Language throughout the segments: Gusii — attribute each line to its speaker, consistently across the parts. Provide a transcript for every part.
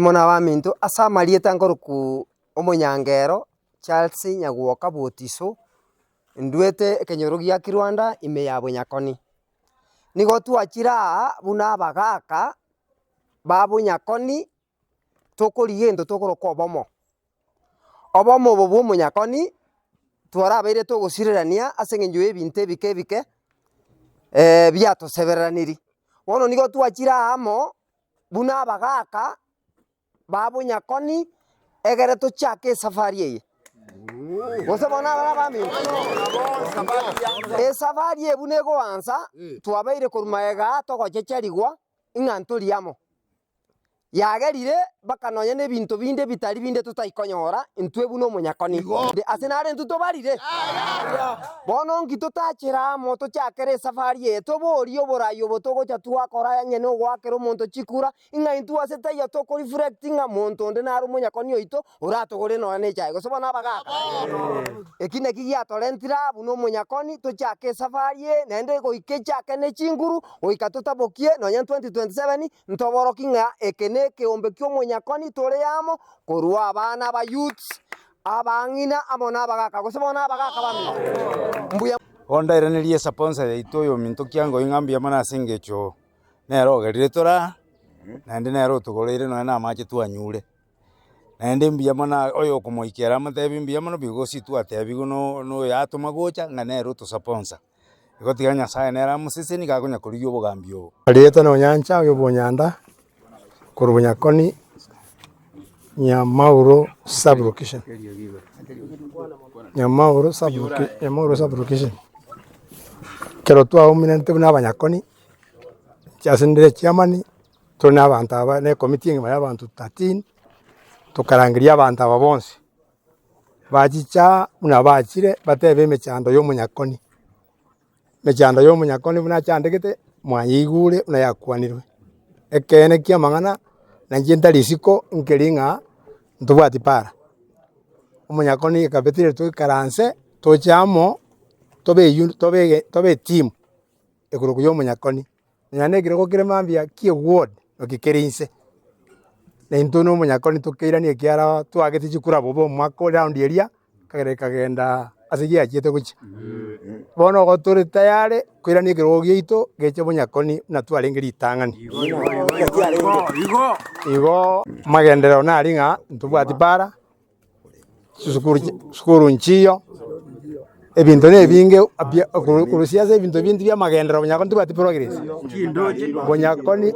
Speaker 1: Mono abaminto, ase amarieta nkorokwa omonyangero Charles Nyagwoka Botiso, ndwete ekenyoro gia Kirwanda ime ya Bonyakoni. Nigo twachire aa buna abagaka ba Bonyakoni tokorigia egento tokoroka obomo. Obomo obo bwa omonyakoni twarabeire togosirerania ase eng'encho ya ebinto ebike ebike biatosebereraniri. Bono nigo twachire aa amo buna abagaaka ba bonyakoni, egere tochake esafari eye. Gose bono abare abaminto, esafari eye buna egoansa, twabeire korwa magega togochecherigwa ng'a ntori amo. Yagerire mpaka nonya na ebinto binde bitari binde totaikonyora intwe buna omonyakoni. Ase nare intwe tobarire. Bono nki totachere amo tochakere esafari eye, toborie oborai obo togocha twakora onye nogoakera omonto chikura, ng'a intwe ase taiyo toko reflect ng'a monto onde nare omonyakoni oito oratogore nonya ne echae, gose bono abagaka. Eki naki giatorentire aa buna omonyakoni tochake esafari eye naende goika echake ne chinguru, goika totabokie nonya 2027 Ntoboroki ng'a eke nekeombe ki'omonyakoni tore amo, korwa abana aba youths, abang'ina amo nabagaka, gose bono abagaka baminto. Mbuya.
Speaker 2: Bono ndairanerie esaponsa yaito oyominto kiangoi ng'a mbuya mono ase engecho nere ogerire tore aa, naende nere otogoreire nonya na amache twanyure. Naende mbuya mono oyokomoikera amotebi mbuya mono because twatebiwe no na oyatoma gocha ng'a nere otosaponsa. Igo tiga Nyasae nere amosesenie nigo akonya korigia obogambi obo.
Speaker 3: Erieta nonyancha oyo bw'Onyanda korwa Bonyakoni Nyamauro sub-location, Nyamauro sub-loca Nyamauro sub-location. Ekero twaumerete buna abanyakoni, inche ase ndire echairman, tore na abanto aba na ekomiti engima ya abanto 13, tokarangeria abanto aba bonsi. Bachicha buna bachire batebe emechando ya omonyakoni, emechando ya omonyakoni buna achandegete mwayeigure buna yakwanirwe. Ekeene kia amang'ana na inche ntari isiko nkeri ng'a ntobwati para. Omonyakoni ekabetire toikaranse toche amo tobe euni tobe ege tobe etimu ekorokwa ya omonyakoni. Nonya na ekerogo kere mambia kia eward naki kere inse, na intwe na omonyakoni tokeirania ekiara twagete chikura bobe omwaka ore round eria, ekagera ekagenda ase giachiete gochia. Bono igo tore tayari koirania ekerogo giaito geche bonyakoni buna twarenge ritang'ani. Igo amagenderero nari ng'a ntobwati para. Chisukuru chisukuru nchiyo, ebinto na ebinge bia korusia ase ebinto binde bia amagenderero bonyakoni tobwati progress, bonyakoni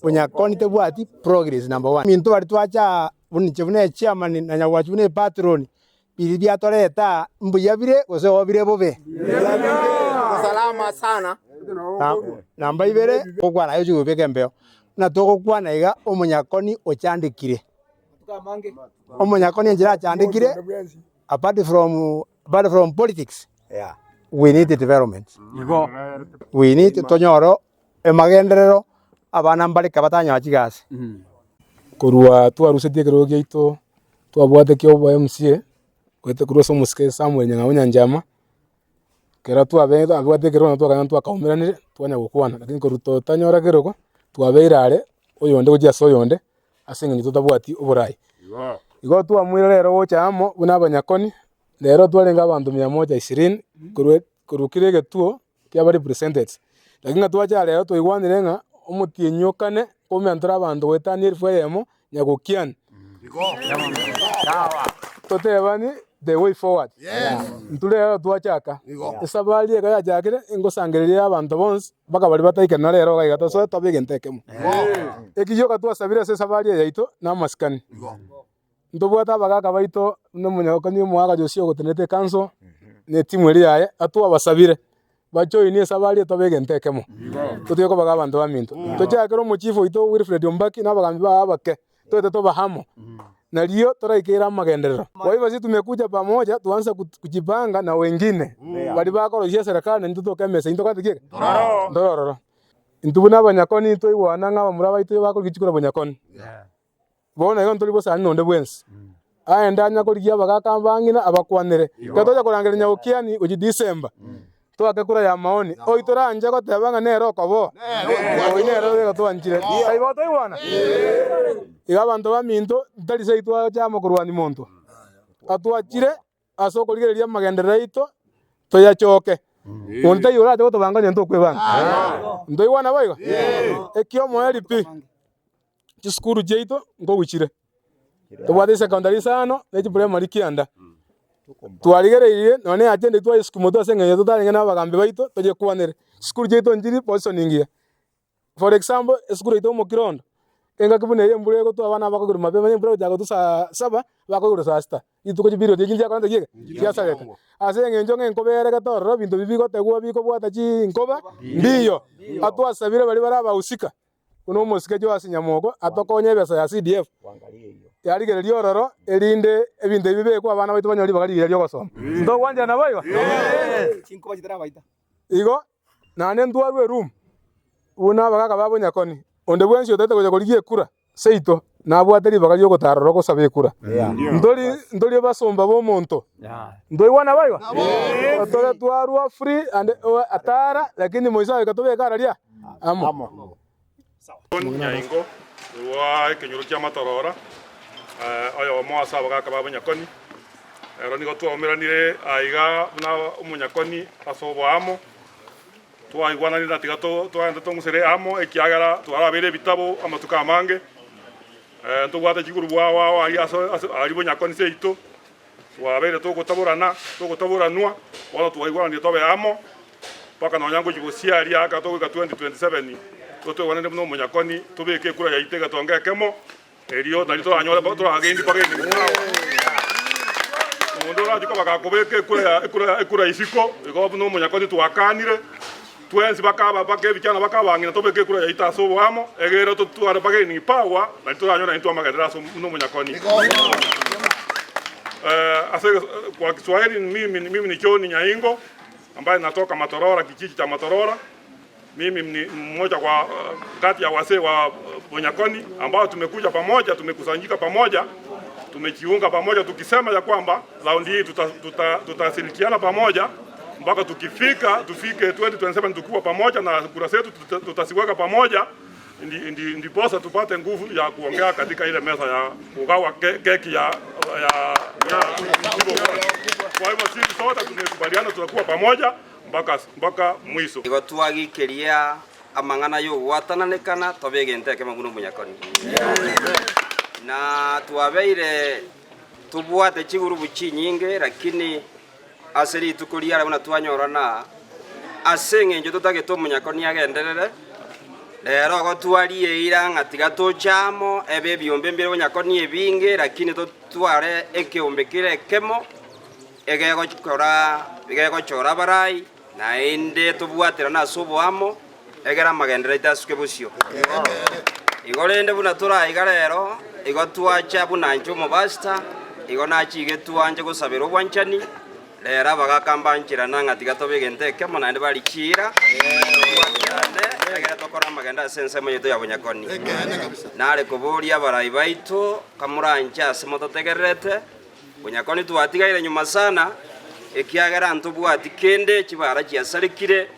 Speaker 3: bonyakoni tobwati progress number one. Ebinto baria twacha aa buna inche buna echairman na nyagwachi buna epatron, biria biatoreta aa mbuya bire gose oo bire bobe? Namba ibere, gokwana aye ochi kobeka embeo, buna togokwana iga omonyakoni ochandekire. Omonyakoni enchera achandekire apart from apart from politics we need development. We need tonyore emagenderero abana mbareke batanyora chigasi.
Speaker 4: Korwa twarusetie ekerogo giaito twabwate kia obo MCA goeta korwa ase omosike Samuel Nyang'au Nyanchama, ekero twabete twabwate ekerogo twakanya twakaumeranire twanya gokwana lakini korwa totanyora kerogo twabeire are oyonde gochia ase oyonde. ase eng'encho totabwati oborai. Igo twamoire rero gocha amo buna abanyakoni, rero twarenge abanto mia moja ishirini korwa korwa kera egetuo kiaba represented. Lakini ng'a twacha rero twaigwanire ng'a omotienyi o kane nkoumera tore abanto goetania elfu eyemo nyagokiani. Totebani the way forward. Intwe rero twachaka esabari eka yachakire ngosangereria abanto bonsi. Mpaka baria bataikana rero iga iga tosoe tobe egento ekemo. Eki gioka twasabire ase esafari eye yaito na amasikani. Ntobwate abagaka baito buna omonyagokanyi omogaka Josia ogotenenete ecouncil na etimu eria yaye, atwabasabire bajoinie esafari eye tobe egento ekemo. Totige kobaga abanto baminto. Tochakere omochief oito Wilfred Ombaki na abagambi baye abake. Toete toba amo, nario toraikere amagenderero. Kwa hivyo sisi tumekuja pamoja tuanze kujipanga na wengine baria bakoroisia eserekari naintwe toke emesa intwe tokore ki? Ntorororo. Intwe buna abanyakoni twaigwana ng'a abamura baito bakorigia chikura bonyakoni. Bono igo ntori bosani nonde bwensi. Aende anya korigia abagaka abang'ina abakwanere. Ekero tocha korangeria nyagokiani gochia December. Toake kura ya maoni, oyio toranche goteba ng'a nere okoboa, oyio nere iga twanchire. Taibo toigwana? Iga abanto baminto, ntari seito twacha amo korwania monto. Atwachire ase okorigereria amagenderero aito, toyachoke. Onde taiyo orache gotobanga onye ntokwebanga. Ntoigwana boigo? Ekiomoerio pi, chisukuru chiaito nkogochire. Tobwate chisecondary isano ne chiprimary kianda. Twarigereirie nonya na eagenda twayesukumwa ase eng'encho totarenge na abagambi baito toyekwanere. Chisukuru chiaito nchiri position engiya. For example, esukuru yaito omokirondo, engaki buna eye embura egotwa abana bakoigorwa mapema onye embura egochaka gotwa saa saba, bakoigorwa saa sita. Rituko chiperiod echio nchiakorente ki ege? Chiasareka. Ase eng'encho ng'a enkoba eregete ororo, ebinto ebi bigotegwa bikobwata chinkoba mbiyo. Atwasabire baria bare abahusika. Buna omosike Joasi nyamoko atokonye ebesa ya CDF yarigereria ororo erinde ebinto ebi bibekwe abana baito banyore ribaga rigiya ri'ogosoma. Ntogwancherana boigo? Igo naende ntwarwe eroom buna abagaka ba bonyakoni, onde bwensi otaete gocha korigia ekura seito nabwate ribaga ri'ogotara ororo gosaba ekura. Ntori ntori abasomba b'omonto. Ntoigwana boigo? Tore twarwa free and atara lakini moiso goika tobeke araria amo.
Speaker 5: Nyaingo, korwa ekenyoro kia Matorora, oyomo ase abagaaka ba Bonyakoni. Ero nigo twaumeranire aiga buna omonyakoni ase oboamo, twaigwananire na tiga togende tong'usere amo ekiagera twarabeire ebitabo amatuko amange, ntobwate chigurubu ao ao aria ase aria Bonyakoni seito, Twabeire togotaborana, togotaboranwa, bono twaigwananire tobe amo, mpaka nonya ngochia gosiaria aka togoika 2027, igo twaigwananire buna omonyakoni, tobeke ekura yaito egetonga ekemo, erio nario toranyore toragende mpaka Omonto orache koba gakobeka ekura ya ekura ekura isiko, igo buna omonyakoni twakanire, twensi bakaba mpaka ebichana mpaka abang'ina tobeke ekura yaito ase oboamo, egere totware bargaining power, nario toranyore naintwe amagenderero ase buna omonyakoni. Ase kwa Kiswahili mimi, mimi ni John Nyaingo ambaye natoka Matorora, kijiji cha Matorora. Mimi ni mmoja kwa kati ya wazee wa Bonyakoni ambao tumekuja pamoja, tumekusanyika pamoja, tumejiunga pamoja tukisema ya kwamba raundi hii tutashirikiana tuta, tuta pamoja mpaka tukifika tufike 2027 tukiwa pamoja na kura zetu tutaziweka pamoja ndiposa tupate nguvu ya kuongea katika ile meza ya kugawa keki ya, ya, ya kwa hivyo sisi sote tumekubaliana tutakuwa pamoja mpaka mpaka mwisho.
Speaker 6: Igo twagikeria amang'ana y'ogwatananekana tobe egento ekemo buna omonyakoni. Na twabeire tobwate chigurubu chinyinge, lakini ase rituko riare buna twanyorana ase eng'encho totagete omonyakoni agenderere, rero igo twarieira ng'a tiga toche amo, ebe ebiombe mbire bonyakoni ebinge, lakini totware ekeombe kere ekemo. Egegokora egegochora abarai, naende tobwaterane ase oboamo, egere amagenderero aito asuke bosio. Igo rende buna tore aiga rero, igo twacha buna inche omopastor, igo nachigetwe anche gosabera obwanchani, rero abagaka mbancherana ng'a tiga tobe egento ekemo naende barie chiira, tobwaterane egere tokore amagendo ase ensemo yaito ya bonyakoni. Nare koboria abarai baito, kamoranche ase mototegererete, Bonyakoni twatigaire nyuma sana, ekiagera ntobwati kende, chibara chiasarekire,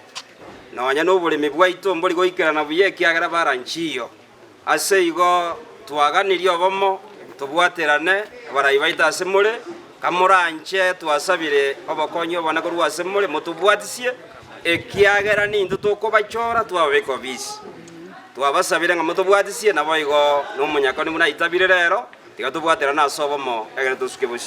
Speaker 6: nonya noboremi bwaito mbori goikerana buya ekiagera bara nchiyo. Ase igo twaganirie obomo, tobwaterane, abarai baito ase more, kamoranche twasabire obokonyi obonene korwa ase more, motobwatisie, ekiagera nintwe tokobachora twababeka obisi. Twabasabire ng'a motobwatisie, naboigo nomonyakoni buna aitabire rero, Tiga tobwaterane ase obomo, ekero tosuke bosio.